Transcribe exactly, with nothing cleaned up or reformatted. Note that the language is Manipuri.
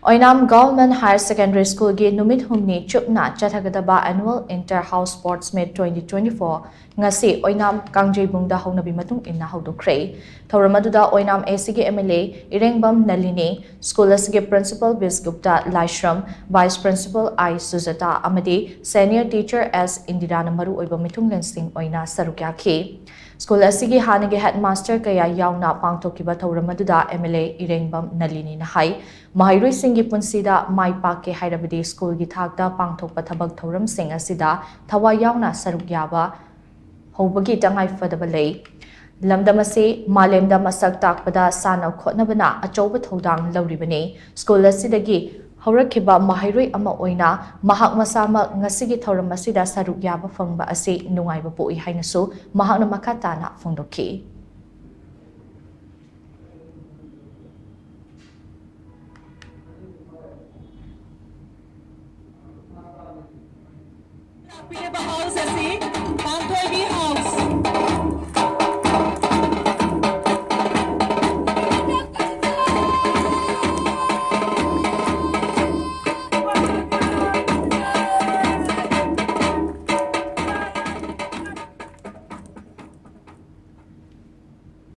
ꯑꯣꯏꯅꯥꯝ Government Higher Secondary Schoolꯒꯤ ꯅꯨꯃꯤꯠ ꯍꯨꯝꯅꯤ ꯆꯨꯞꯅ ꯆꯠꯊꯒꯗꯕ Annual Inter House Sports Meet twenty twenty-four ꯉꯁꯤ ꯑꯣꯏꯅꯥꯝ ꯀꯥꯡꯖꯩꯕꯨꯡꯗ ꯍꯧꯅꯕꯤ ꯃꯇꯨꯡ ꯏꯟꯅ ꯍꯧꯗꯣꯛꯈ꯭ꯔꯦ꯫ ꯊꯧꯔꯝ ꯑꯗꯨꯗ ꯑꯣꯏꯅꯥꯝ ACꯒꯤ MLA ꯏꯔꯦꯡꯕꯝ ꯅꯂꯤꯅꯤ, ꯁ꯭ꯀꯨꯜ ꯑꯁꯤꯒꯤ Principal ꯕꯤꯁꯒꯨꯞꯇ ꯂꯥꯏꯁ꯭ꯔꯝ, Vice Principal ꯑꯥꯏ ꯁꯨꯖꯥꯇꯥ ꯑꯃꯗꯤ Senior Teacher ꯑꯦꯁ ꯏꯟꯗꯤꯔꯥꯅ ꯃꯔꯨꯑꯣꯏꯕ ꯃꯤꯊꯨꯡꯂꯦꯟꯁꯤꯡ ꯑꯣꯏꯅ ꯁꯔꯨꯛ ꯌꯥꯈꯤ꯫ ꯁ꯭ꯀꯨꯜ ꯑꯁꯤꯒꯤ ꯍꯥꯟꯅꯒꯤ headmaster ꯀꯌꯥ ꯌꯥꯎꯅ ꯄꯥꯡꯊꯣꯛꯈꯤꯕ ꯊꯧꯔꯝ ꯑꯗꯨꯗ MLA ꯏꯔꯦꯡꯕꯝ ꯅꯂꯤꯅꯤꯅ ꯍꯥꯏ, ꯃꯍꯩꯔꯣꯏꯁꯤꯡꯒꯤ ꯄꯨꯟꯁꯤꯗ ꯃꯥꯏ ꯄꯥꯛꯀꯦ ꯍꯥꯏꯔꯕꯗꯤ ꯁ꯭ꯀꯨꯜꯒꯤ ꯊꯥꯛꯇ ꯄꯥꯡꯊꯣꯛꯄ ꯊꯕꯛ ꯊꯧꯔꯝꯁꯤꯡ ꯑꯁꯤꯗ ꯊꯋꯥꯏ ꯌꯥꯎꯅ ꯁꯔꯨꯛ ꯌꯥꯕ ꯍꯧꯕꯒꯤ ꯇꯉꯥꯏ ꯐꯗꯕ ꯂꯩ꯫ ꯂꯝꯗꯝ ꯑꯁꯤ ꯃꯥꯂꯦꯝꯗ ꯃꯁꯛ ꯇꯥꯛꯄꯗ ꯁꯥꯟꯅ ꯈꯣꯠꯅꯕꯅ ꯑꯆꯧꯕ ꯊꯧꯗꯥꯡ ꯂꯧꯔꯤꯕꯅꯤ꯫ ꯁ꯭ꯀꯨꯜ ꯑꯁꯤꯗꯒꯤ ꯍꯧꯔꯛꯈꯤꯕ ꯃꯍꯩꯔꯣꯏ ꯑꯃ ꯑꯣꯏꯅ ꯃꯍꯥꯛ ꯃꯁꯥꯃꯛ ꯉꯁꯤꯒꯤ ꯊꯧꯔꯝ ꯑꯁꯤꯗ ꯁꯔꯨꯛ ꯌꯥꯕ ꯐꯪꯕ ꯑꯁꯤ ꯅꯨꯡꯉꯥꯏꯕ ꯄꯣꯛꯏ ꯍꯥꯏꯅꯁꯨ ꯃꯍꯥꯛꯅ ꯃꯈꯥ ꯇꯥꯅ ꯐꯣꯡꯗꯣꯛꯈꯤ꯫ ꯂꯥꯛꯄꯤꯔꯤꯕ house ꯑꯁꯤ